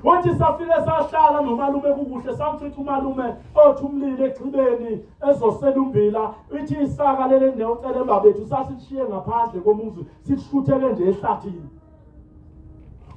wathi safike sahlala nomalume kukuhle samfica umalume othi umlilo exhibeni ezosela umbila ithi isaka leli neyocelemba bethu sasishiye ngaphandle komuzi sishuthele nje ehlathini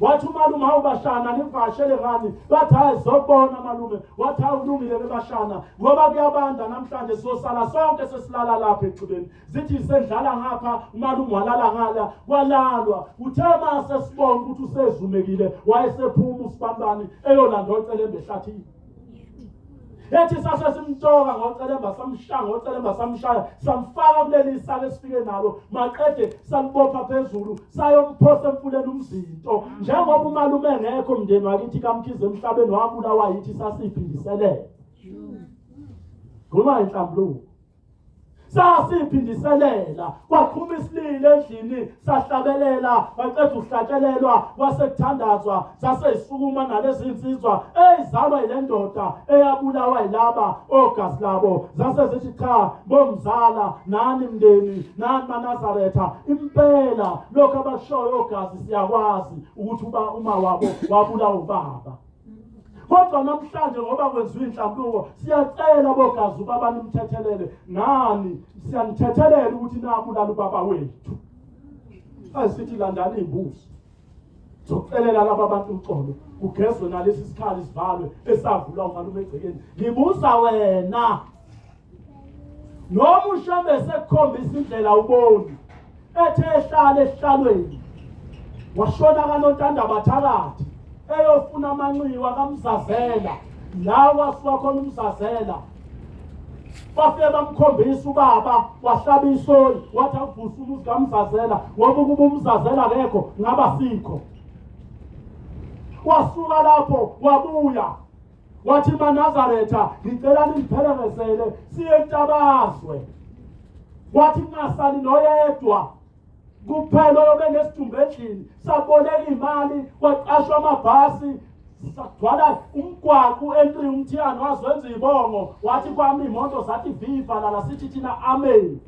wathi umalume hawu bashana nivakashele ngani bathi hayi zobona malume wathi hawu kulungile ke bashana ngoba kuyabanda namhlanje sosala sonke sesilala lapha exhibeni zithi sendlala ngapha umalume walala ngala kwalalwa uthe uma sesibona ukuthi usezumekile wayesephuma usibanibani eyolanda ocelembe ehlathini ethi sase simtoka ngocelemba samshaya ngocelemba samshaya samfaka kuleli sake esifike nalo maqede salibopha phezulu sayomphosa emfuleni umzinto njengoba umalume engekho mndeni wakithi kaMkhize emhlabeni wabulawa yithi sasiphindiselela khuluma inhlambuluko Sasiphindiselela kwaqhuma isililo endlini sahlabelela baqeda ukuhlatshelelwa kwasekuthandazwa saseyisukuma nalezi nsizwa eyizalwa yile ndoda eyabulawa yilaba ogazi labo zase zithi cha bomzala nani mndeni nani maNazaretha impela lokho abashoyo ogazi siyakwazi ukuthi uba uma wabo wabulawa ubaba Kodwa namhlanje ngoba kwenziwa inhlambuluko siyacela bogazi ubaba nimthethelele nani siyanithethelela ukuthi nabulala ubaba wethu. Asithi landani imbuzi. Zokucelela laba bantu uxolo kugezwe nalesi sikhali sivalwe esavulwa umalume egcekeni. Ngibuza wena noma uShembe sekukhombisa indlela uboni ethe ehlala esihlalweni washona kanontanda bathakathi eyofuna amanxiwa kamzazela la wasuka khona umzazela bafike bamkhombisa ubaba wahlaba isoli wathi akuvusa umuzi kamzazela ngoba ukuba umzazela akekho ngaba sikho wasuka lapho wabuya Wathi maNazaretha ngicela ningiphelekezele siye entabazwe. Wathi kungasali noyedwa kuphela oyobe nesidumbu endlini. Saboleka imali kwaqashwa amabhasi sagcwala umgwaqo u-entry umthiyane wazenza ibongo wathi kwami imoto zathi viva lala sithi thina amen.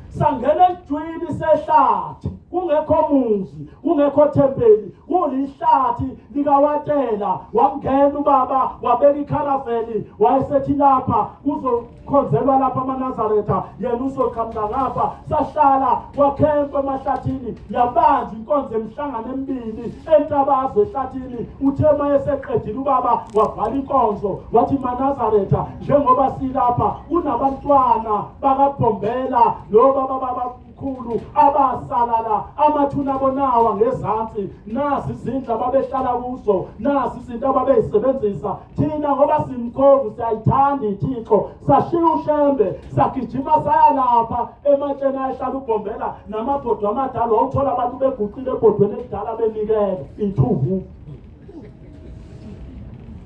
Sangena ejwini sehlathi. Kungekho muzi, kungekho thempeli, kulihlathi likawatela. Wangena ubaba wabeka ikharaveli, wayesethi lapha kuzokhonzelwa lapha amaNazaretha, yena uzoqhamuka ngapha. Sahlala kwakhempa emahlathini, yabanjwa inkonzo emihlangano emibili entabazwe ehlathini. Uthe uma eseqedile ubaba wavala inkonzo wathi, maNazaretha, njengoba silapha kunabantwana bakaBhombela nobaba babamkhulu abasala la, amathuna abonawa ngezansi, nazi izindlu ababehlala kuzo, nazi izinto ababeyisebenzisa. Thina ngoba simkhovu siyayithanda ithixo, sashiya uShembe sagijima saya lapha ematsheni ayehlala uBhombela namabhodo amadala. Wawuthola abantu beguqile ebhodweni elidala benikela ithuhu.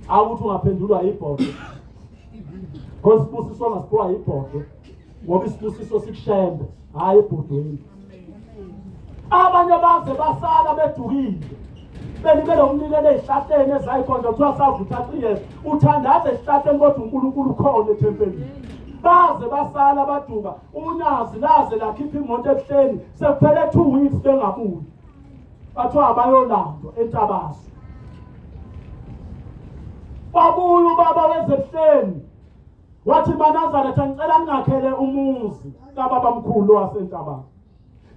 Awuthi ungaphendulwa ibhodo, because isibusiso ongasiphiwa yibhodo, ngoba isibusiso sikuShembe, hhayi ebhodweni. Abanye baze basala bedukile benikele umnikelo ey'hlahleni ezayikhona, kuthiwa savutha 3 years uthandaza esihlahleni, kodwa uNkulunkulu ukhona ethempelini. Baze basala baduka, unyazi laze lakhipha imoto ebuhleni, sekuphele 2 weeks bengabuyi, bathiwa abayolandwa entabazwe. Wabuya ubaba wezebuhleni wathi, maNazaretha, ngicela ningakhele umuzi kababamkhulu wasentabazwe.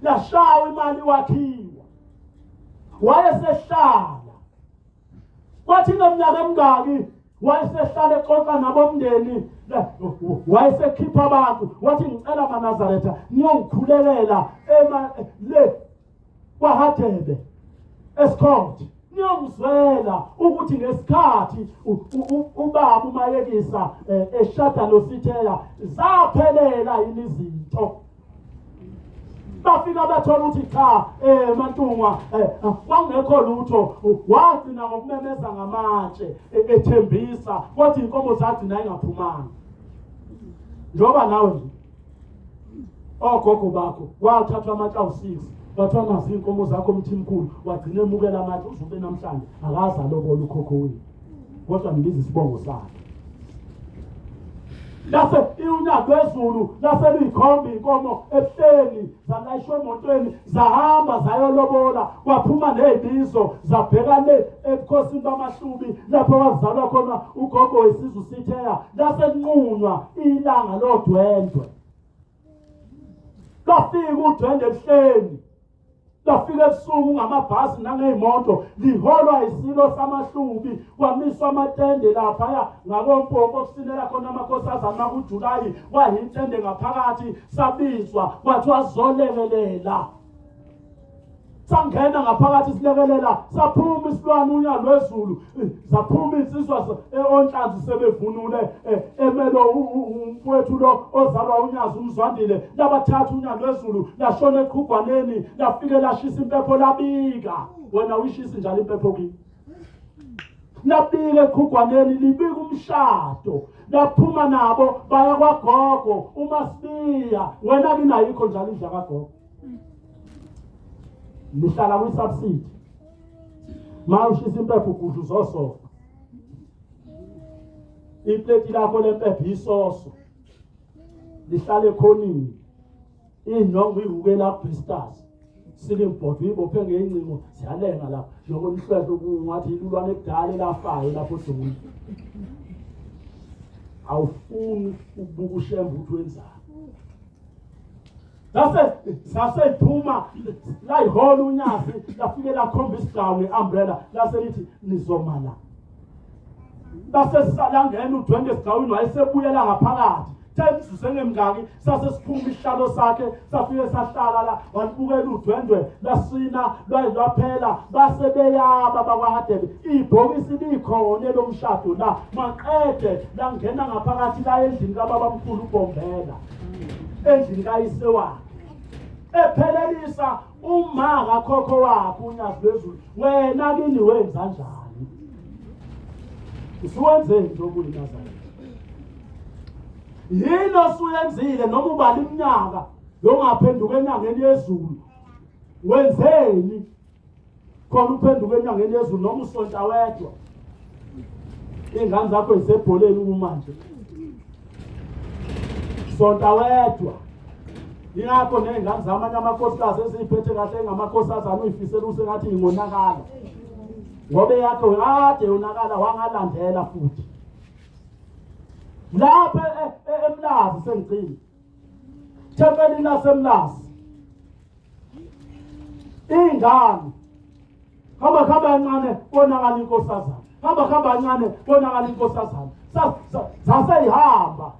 Yashawa imali, wakhiwa, wayesehlala. Kwathi neminyaka emingaki wayesehlala exoxa nabomndeni, wayesekhipha abantu, wathi, ngicela maNazaretha niyongikhulekela ema le kwaHadebe eScott, niyongizwela ukuthi ngesikhathi ubaba uMayekisa eshada noSithela zaphelela yini izinto. Bafika bathola ukuthi cha, Mantungwa, kwangekho lutho. Wagcina ngokumemeza ngamatshe ethembisa, kodwa inkomo zagcina ingaphumanga. Njengoba nawe nje ogogo bakho wathathwa amatshe awu-6, bathiwa nazi iy'nkomo zakho mthimkhulu, wagcina emukela amatshe uzube namhlanje akaze alobola ukhokho wenu, kodwa nibiza isibongo sakhe. Lase iunyaka lwezulu lase luyikhomba inkomo ebuhleni, zalayishwa emotweni, zahamba zayolobola, kwaphuma ney'bizo zabheka le ebukhosini bamaHlubi lapho kwakuzalwa khona ugogo wesizwe uSitheya. Lase linqunywa ilanga lodwendwe, lwafika udwendwe ebuhleni, lafika ebusuku ngamabhasi nangey'moto, liholwa isilo samaHlubi. Kwamiswa amatende laphaya ngakoMpompo kusinela khona amakhosazana makuJulayi, kwayintende ngaphakathi. Sabizwa kwathiwa sizolekelela, sangena ngaphakathi silekelela, saphuma isilwane unya lwezulu, zaphuma insizwa onhlanzi sebevunule, emelo umfowethu lo ozalwa unyazi uMzwandile. Labathatha unya lwezulu lashona eqhugwaneni, lafike lashisa impepho, labika. Wena uyishisa njalo impepho kini? Labika eqhugwaneni, libika umshado, laphuma nabo baya kwagogo uMasibiya. Wena kinayikho njalo indla kagogo, nihlala kwi-subsidy. Ma ushisa impepho ugudla uzosofa, ipleti lakho lempepho isoso lihlala ekhonini, iy'nongo uyihukela ku-blisters, ceiling board uyibophe ngey'ncingo ziyalenga lapho, njengoba nihlwehlwe ungathi ilulwane ekudala elafayo lapho odongeni. Awufuni ukubuka uShembe ukuthi wenzani. Lase saseyiphuma layihola unyazi, lafike lakhomba isigcawu nge-umbrella, lase lithi nizoma la. Base salangena udwende esigcawini, wayesebuyela ngaphakathi imizuzu engemngaki, sase siphuma isihlalo sakhe, safike sahlala la, walibukela udwendwe, lasina lwaye lwaphela. Base beyaba bakwaHadebe, ibhokisi likhona elomshado la. Maqede langena ngaphakathi la endlini kababamkhulu uBhombela, endlini kayise wakhe, ephelelisa uma kakhokho wakhe unyazi lwezulu. Wena kini wenza njani? Usuwenzeni nje okuyiNazaretha? Yini osuyenzile? Noma ubala iminyaka yongaphenduka enyangeni yezulu, wenzeni khona uphenduka enyangeni yezulu? Noma usonta wedwa, iy'ngane zakho zisebholeni, kumanje sonta wedwa. Yingakho ney'ngane zamanye amakhosikazi eziyiphethe kahle engamakhosazane uyifisela usengathi ingonakala. Ngoba eyakho kade yonakala wangalandela futhi. Lapha eMlazi sengigcina. Thempelini laseMlazi. Ingane hamba hamba kancane konakala inkosazana. Hamba hamba kancane konakala inkosazana. Saseyihamba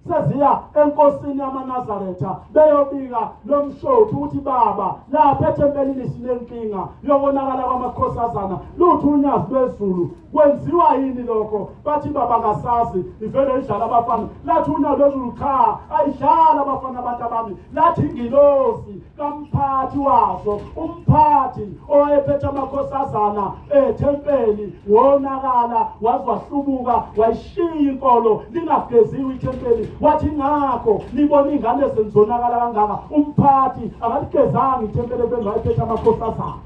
seziya enkosini yamaNazaretha beyobika lo mshophi ukuthi baba lapha ethempelini sinenkinga yokonakala kwamakhosazana lutho unyazi lwezulu kwenziwa yini lokho bathi baba kasazi ivele idlala abafana lathi unyazi lwezulu cha ayidlala abafana abantu abami lathi ingilosi kamphathi waso umphathi owayephethe amakhosazana ethempeli wonakala waze wahlubuka wayishiya inkolo lingageziwe ithempeli wathi ngakho nibona iy'ngane zenu zonakala kangaka umphathi akaligezanga ithempeli ekubeni wayephethe amakhosazana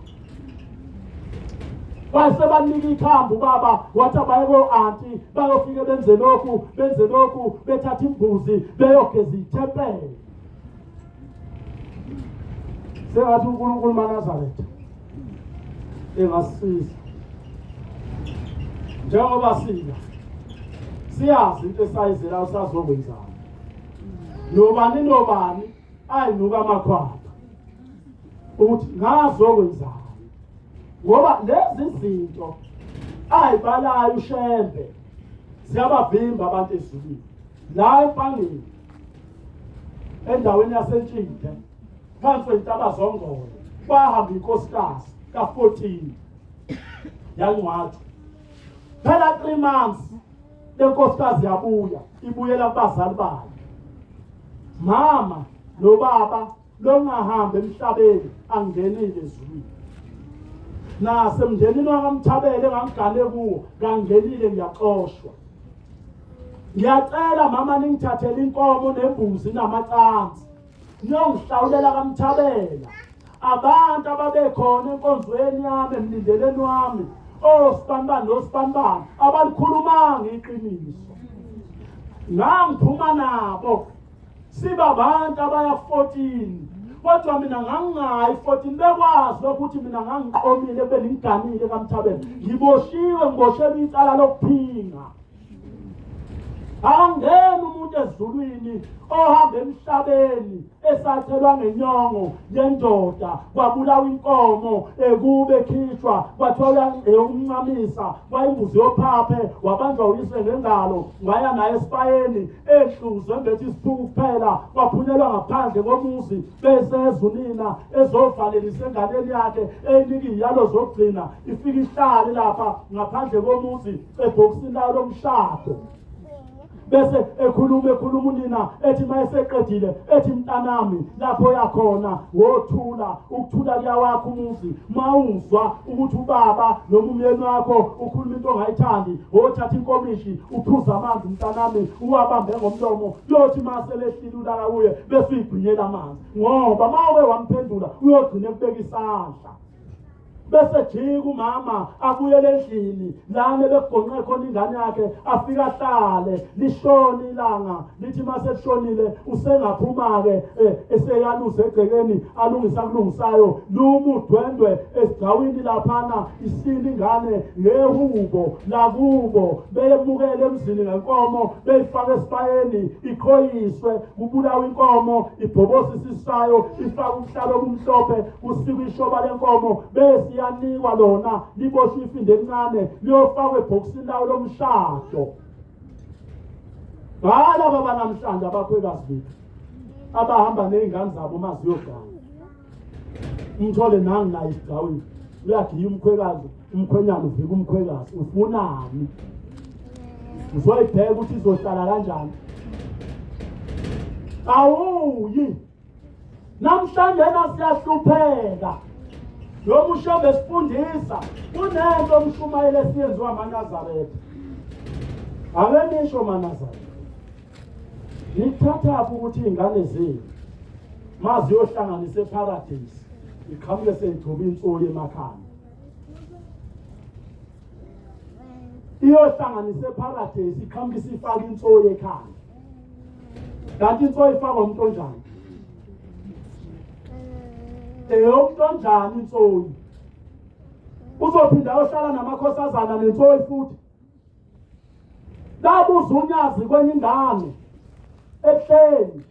wayesebanika ikhambi ubaba wathi abaye ko-anti bayofike benze lokhu benze lokhu bethatha imbuzi beyogeza ithempeli Sengathi uNkulunkulu maNazaretha engasisiza njengoba sila siyazi into esayizela usazokwenzani nobani nobani ayinuka amakhwapha ukuthi ngazokwenzani ngoba lezi zinto ayibalayo uShembe ziyabavimba abantu ezulwini la empangeni endaweni yaseNtshithe phansi kwentaba zongolo kwahamba inkosikazi ka-14 yangcwatshwa phela 3 months lenkosikazi yabuya ibuyela kubazali bayo mama nobaba longahambi emhlabeni angenile ezulwini nasemndenini wakamthabele engangigane kuwo kangenile ngiyaxoshwa ngiyacela mama ningithathele inkomo nembuzi namacansi niyongihlawulela kamthabela abantu ababekhona enkonzweni yami emlindeleni wami osibanibani nosibanibani abalikhulumanga iqiniso ngangiphuma nabo siba abantu abaya 14 kodwa mina ngangingayi 14 bekwazi lokuthi mina ngangiqomile kube ningiganile kamthabela ngiboshiwe ngiboshelwe icala lokuphinga Akangeni umuntu ezulwini ohamba emhlabeni esathelwa ngenyongo yendoda kwabulawa inkomo ekube khishwa kwathiwa eyokumncamisa kwayimbuzi yophaphe wabanjwa uyise ngengalo waya naye esibayeni ehluze embethe isiphuku kuphela kwaphunyelwa ngaphandle komuzi bese ezunina ezovalelisa enganeni yakhe eyinika iy'yalo zokugcina ifike ihlale lapha ngaphandle komuzi ebhokisini layo lomshado bese ekhuluma ekhuluma unina ethi mayeseqedile ethi mntanami lapho yakhona wothula ukuthula kuyawakha umuzi mawuzwa ukuthi ubaba noma umyeni wakho ukhuluma into ongayithandi wothatha inkomishi uphuze amanzi mntanami uwabambe ngomlomo kuyothi mase lehlile ulaka kuye bese uyigwinyela amanzi ngoba mawuke wamphendula uyogcina ekubeka isandla bese jika umama abuyele endlini lana bekugonqe khona ingane yakhe afike ahlale lishone ilanga lithi uma selishonile usengaphuma-ke eh, eseyaluza egcekeni alungisa kulungisayo luma udwendwe esigcawini laphana isile ingane ngehubo lakubo beyemukele emzini ngenkomo beyifake esibayeni iqhoyiswe kubulawa inkomo ibhobosi isisayo ifake ubuhlalo obumhlophe kusikwa ishoba lenkomo bese iyanikwa lona liboshwe ifinde elincane liyofakwa ebhokisini lawo lomshado hayi laba banamhlanje abakhwekazi bethu abahamba ney'ngane zabo uma ziyogana umthole nangu naye isigcawini uyagiya umkhwekazi umkhwenyana uvika umkhwekazi ufunani uzoyibheka ukuthi izohlala kanjani awuyi Namhlanje siyahlupheka. Lo musho besifundisa kunento umshumayeli esiyenziwa amaNazaretha. Ake nisho maNazaretha. Nithathaphi ukuthi iy'ngane zenu maziyohlanganisa eParadise iqhamuke seyigcoba insoyi emakhanda. Iyohlanganisa eParadise iqhamuke isifaka insoyi ekhanda. Kanti insoyi ifakwa umuntu onjani? Eyomuntu onjani insoyi? Uzophinda ayohlala namakhosazana nensoyi futhi. Labuza unyazi kwenye ingane ehleli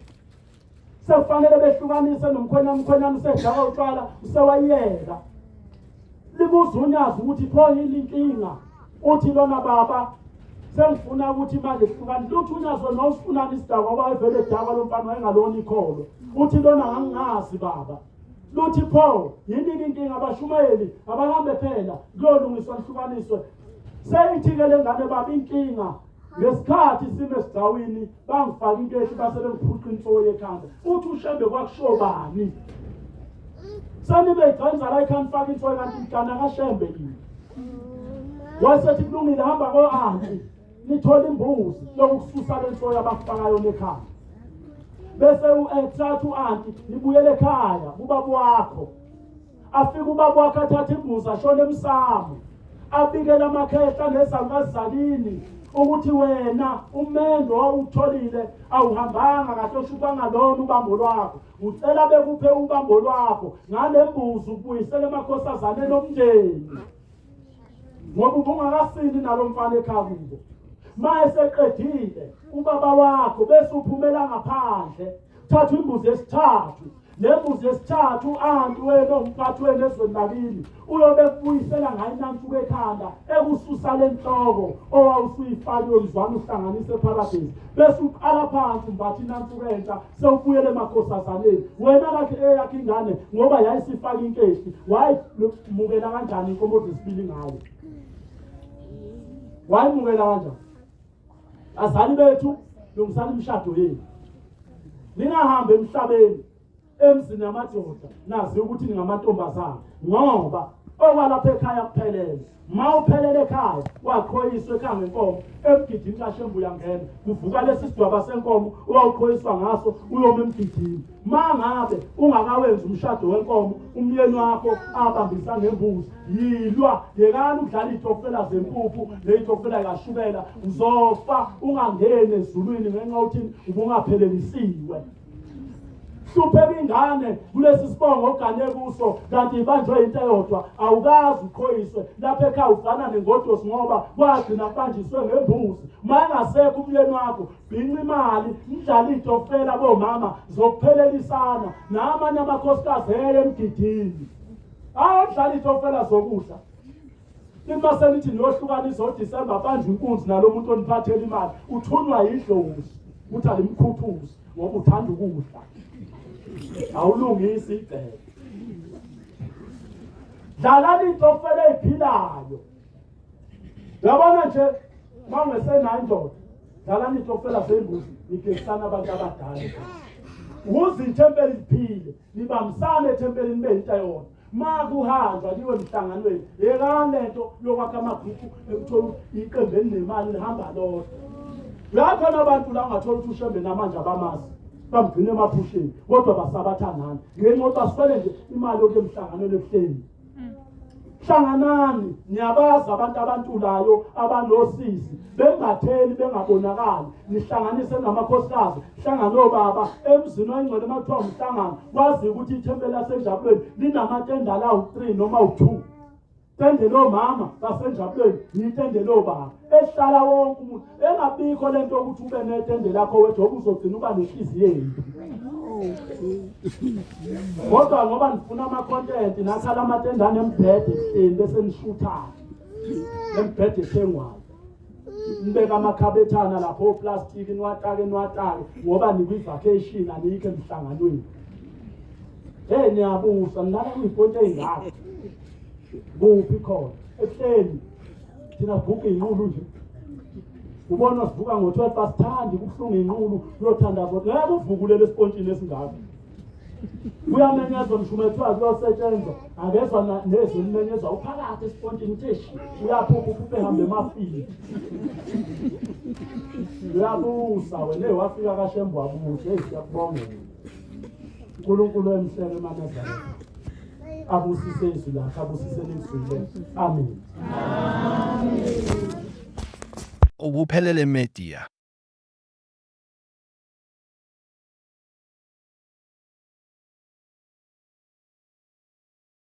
sekufanele behlukanise nomkhwenyana umkhwenyana usedlala utshwala usewayeka libuza unyazi ukuthi pho yini inkinga uthi lona baba sengifuna ukuthi manje hlukani luthi unyazi wena wawusifunani isidakwa ngoba wayevele edakwa lo mfana wayengalona ikholo uthi lona ngangingazi baba luthi pho yini inkinga abashumayeli abahambe phela kuyolungiswa lihlukaniswe seyithi-ke le ngane baba inkinga ngesikhathi sime esigcawini bangifaka into ethi base bengiphuca insoyi ekhanda uthi ushembe kwakusho bani senibe igcenza la ekhanda faka insoyi kanti mntana kashembe yini wasethi kulungile hamba ko-anti nithole imbuzi yokususa le nsoyi abakufaka yona ekhanda bese ethatha u-anti nibuyele ekhaya kubaba wakho Afike ubaba wakhe athathe imbuzi ashone emsamo. Abikele amakhehla nezalukazi zakini ukuthi wena umendo owawutholile awuhambanga kahle osho kwangalona ubambo lwakho. Ucela bekuphe ubambo lwakho ngale mbuzi ukubuyisela emakhosazaneni omndeni. Ngoba ubungakasindi nalo mfana ekhaya kubo. Ma eseqedile ubaba wakho bese uphumela ngaphandle thatha imbuzi yesithathu Le mbuzi yesithathu anti wena owumphathi wenu ezweni lakini uyobe ekubuyisela ngayo inansuku ekhanda ekususa le nhloko owawusuyifake uyomzwana uhlanganise epharadesi bese uqala phansi umbatha inansuku entsha sewubuyele emakhosazaneni wena lakhe eyakhe ingane ngoba yayisifaka inkehli wayimukela kanjani inkomo zesibili ngayo wayimukela kanjani Azali bethu lungisani imishado yenu. Ningahambi emhlabeni emzini yamadoda nazi ukuthi ningamantombazane ngoba okwalapha ekhaya kuphelele. Ma uphelele ekhaya waqhoyiswa ekhaya ngenkomo emgidini kaShembu uyangena kuvuka lesi sidwaba senkomo owawuqhoyiswa ngaso uyoma emgidini. Ma ngabe ungakawenzi umshado wenkomo umyeni wakho abambisa ngembuzi yilwa yekani ukudlala iy'tokfela zempuphu ney'tokfela kashukela uzofa ungangeni ezulwini ngenxa yokuthi ubungaphelelisiwe hlupheka ingane kulesi sibongo ogane kuso kanti ibanjwe into eyodwa awukazi uqhoyiswe lapha ekhaya ufana nengodosi ngoba kwagcina kubanjiswe ngembuzi uma engasekho umyeni wakho Bhinca imali, nidlale iy'tokfela bomama zokuphelelisana namanye amakhosikazi eye emgidini. Hayi odlala iy'tokfela zokudla. Uma senithi niyohlukanisa oDisemba banjwe inkunzi nalo muntu oniphathela imali uthunywa yidlozi ukuthi alimkhuthuze ngoba uthanda ukudla. Awulungisi igceke. Dlalani iy'tokfela ey'philayo. Yabona nje uma ungesenayo indoda dlalani itokfela zembuzi nigezisana abantu abadala ukuze ithempeli liphile nibambisane ethempelini nibe yinto eyodwa ma kuhanjwa liwe emhlanganweni yekani le nto yokwakha amagruphu ekuthola ukuthi iqembu elinemali lihamba lodwa lakhona abantu la ungathola ukuthi ushembe namanje abamazi bamgcina emaphusheni kodwa basabathandana ngenxa yokuthi baswele nje imali yokuya emhlanganweni ebuhleni Hlanganani, niyabazi abantu abantulayo abanosizi bengatheli bengabonakali nihlanganise namakhosikazi hlangane obaba emzini oyingcwele uma kuthiwa umhlangano kwazi ukuthi ithempeli lasenjabulweni linamatende alawu-3 noma u-2 tende lomama basenjabulweni yitende lobaba ehlala wonke umuntu engabikho lento yokuthi ube netende lakho wedwa ubuzogcina uba nenhliziyo embi kodwa ngoba nifuna ama-content nakhala amatende anembhede ebuhleni bese nishuthana lembhede ethengwayo nibeka amakhabethana lapho oplastiki niwatake niwatake ngoba nikwi-vacation anikho emhlanganweni hey niyabusa nilala kuy'ponti ey'ngaka kuphi khona ebuhleni thina sivuka iy'nqulu nje ubona sivuka ngo-12 asithandi kubuhlungu iy'nqulu kuyothandaza ngeke uvukulele esipontshini esingaka kuyamenyezwa mshume kuthiwa kuyosetshenzwa akezwa nezwi limenyezwa uphakathi esipontshini uthe shi uyaphupha uphuphe ehambe emafini uyabusa wena eyi wafika kashembe wabusa eyi siyakubongela unkulunkulu emhleke emanazaretha abusise izwi lakhe abusise lizwile amen Ukuphelele Media.